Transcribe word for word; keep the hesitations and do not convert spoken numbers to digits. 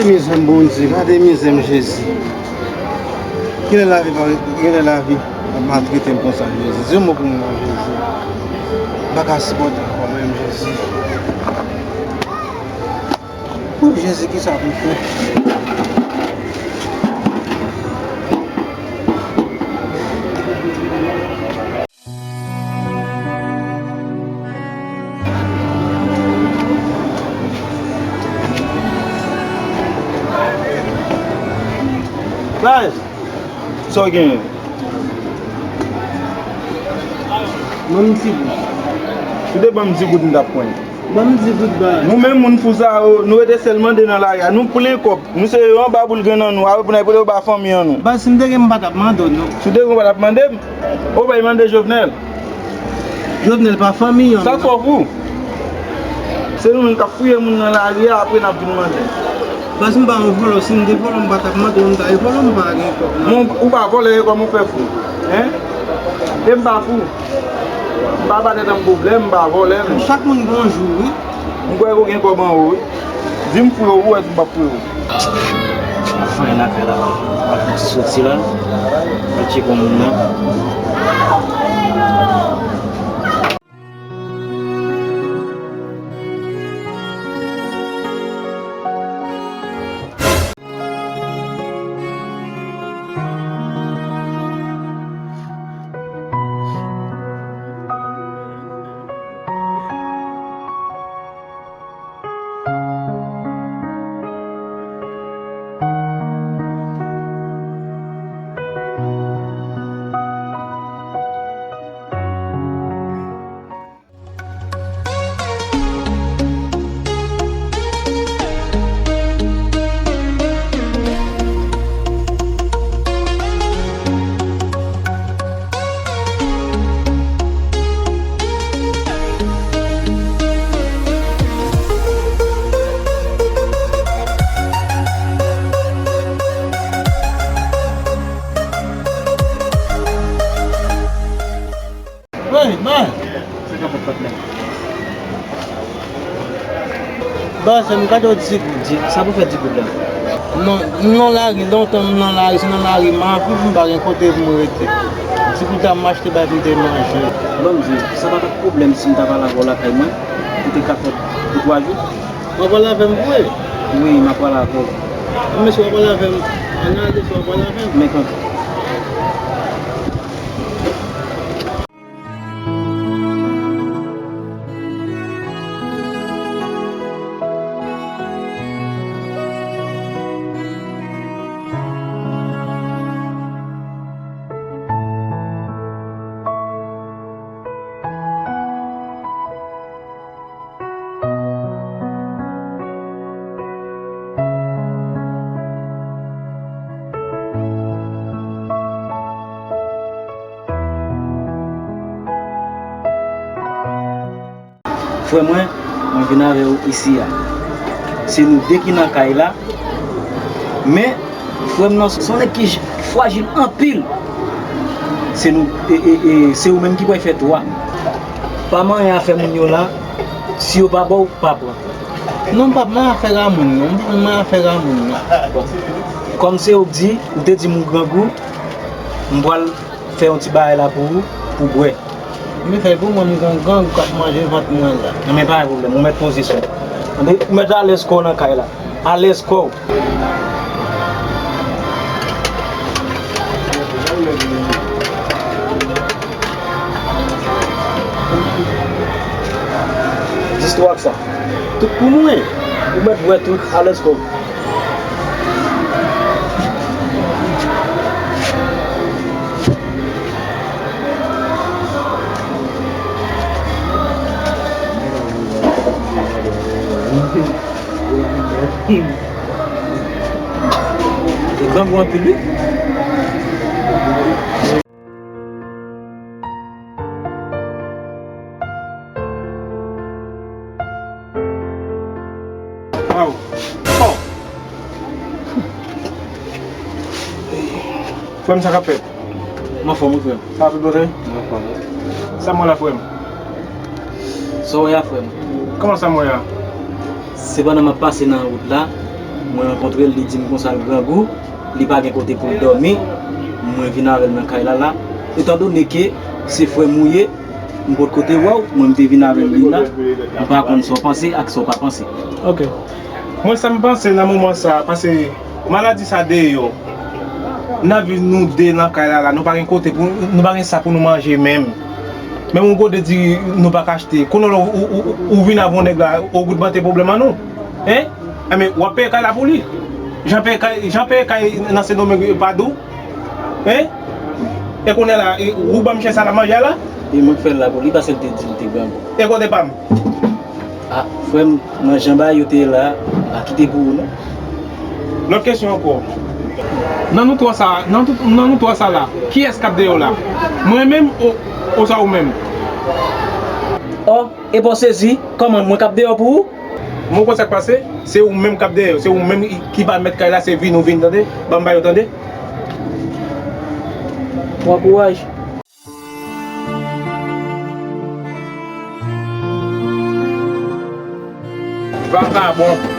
Mizè m, Bondye, gade mizè m, Jezi. Genlè lavi pa, genlè lavi ap maltrete m konsa, Jezi. Di yon mo pou mwen, Jezi. M pa ka sipòte ankò menm, Jezi. O Jezi, kisa pou m fè? Baz, sa w genyen? Ban m ti goud. Si w te ban m ti goud, m t ap pran. Ban m ti goud, baz. Nou menm moun fou sa yo, nou rete sèl mande nan lari a. Nou plen kòb. Nou se yo anba boul grenn an nou. Apre pou n al pote yo ba fanmi an nou. Baz, si m te gen, m pa t ap mande w, non. Si w te gen, w pa t ap mande m. Ou bay mande Jovenel. Jovenel pa fanmi an. Sa k fè w fou? Se nou menm k ap fouye moun nan lari a, apre n ap vin mande. Baz, m pa yon vòlò, si m te vòlò, m pa t ap mande w, m ta vòlò, m pa gen kòb, non. Ou pa vòlè, e kòman w fè fou? Hein? E m pa fou. M pa ba tèt an pwoblèm, m pa vòlè, non. Chak moun gen yon jou, wi. M kwè ke w gen kòb anwo, wi. Di m fouye w, ou wè si m p ap fouye w. Anfen, n a fè la, m ap soti la, m ap tcheke yon moun nan. Wi, baz. Baz, m gade w di goud. Di, sa pou fè di goud la? Non, m nan lari, lontan m nan lari, se nan lari m ap viv, m pa gen kote pou m rete. Di goud la m achte bagay pou m te manje. Ban m di, sa pa t ap pwoblèm si m ta pale avè w lakay mwen, pou te ka fè de twa jou? W ap pale avè m vre? Wi, m ap pale avè w. Mesye, w ap pale avè m. Ann ale, w ap pale avè m. Men kontan. Frè mwen, mwen vin avè w isi a. Se nou de ki nan kay la. Men, frè m nan, se yon nèg ki j-, frajil anpil. Se nou, e, e, e, se ou menm ki pral fè twa. Pa manyen afè moun yo la. Si yo pa ba w, pa pran. Non, m p ap manyen afè Ramoun, non. M p ap manyen afè Ramoun, non. Bon. Kòm se ou k di, ou te di m ou grangou, m pral fè yon ti bagay la pou ou, pou bwè. M fè pou mwen, m gon gang k ap manje vant mwen la. Nan men pa gen pwoblèm, ou mèt poze sou mwen. Tande, ou mèt alèz kò w nan kay la. Alèz kò w. Zistwa ak sa. Tout pou mwen. Ou mèt bwè tout, alèz kò w. Li grangou anpil, wi. Waw. Bon. Frè m, sa k ap fèt? M anfòm, wi, frè m. Sa ap byen pase? M anfòm, wi. Sa m wè la, frè m? Sa w wè a, frè m? Kòman sa m wè a? Se pandan m ap pase nan wout la, Mwen rankontre l, li di m konsa l grangou, li pa gen kote pou l dòmi. Mwen vin avè l nan kay la la. Etandone ke se frè m ou ye, m potko te wè w, mwen m te vin avè l li la. M pa konn sa w panse ak sa w pa panse. Ok. Mwen, sa m panse nan moman sa, paske maladi sa deyò. N ap viv nou de nan kay la la, nou pa gen kote pou, nou pa gen sa pou nou manje menm. Menm yon gode di nou pa ka achte. Kounye a ou, ou, ou, ou vin avè yon nèg la, ogmante pwoblèm an nou. Hein? Enben, w ap peye kay la pou li. Jan peye kay, jan peye kay nan Sendomeng pa dou. Hein? E kounye a la, e, ou ban m chèz sa la manje a la? E mwen k fè l la pou li, paske l te di l te grangou. E kote pa m? Ah, frè m, nan jan bagay yo te ye la, m pa kite pou ou non. Lòt kesyon ankò. Nan nou twa sa, nan tout, nan nou twa sa la, kiyès k ap deyò la? Mwen menm o, oswa ou menm? Oh, epa w sezi, kòman mwen k ap deyò pou ou? Mwen, ou konn sa k pase? Se ou menm k ap deyò, se ou menm ki pa mèt kay la, se vin ou vin, tande? Ban m ba yo, tande? Pran kouraj. Vakabon.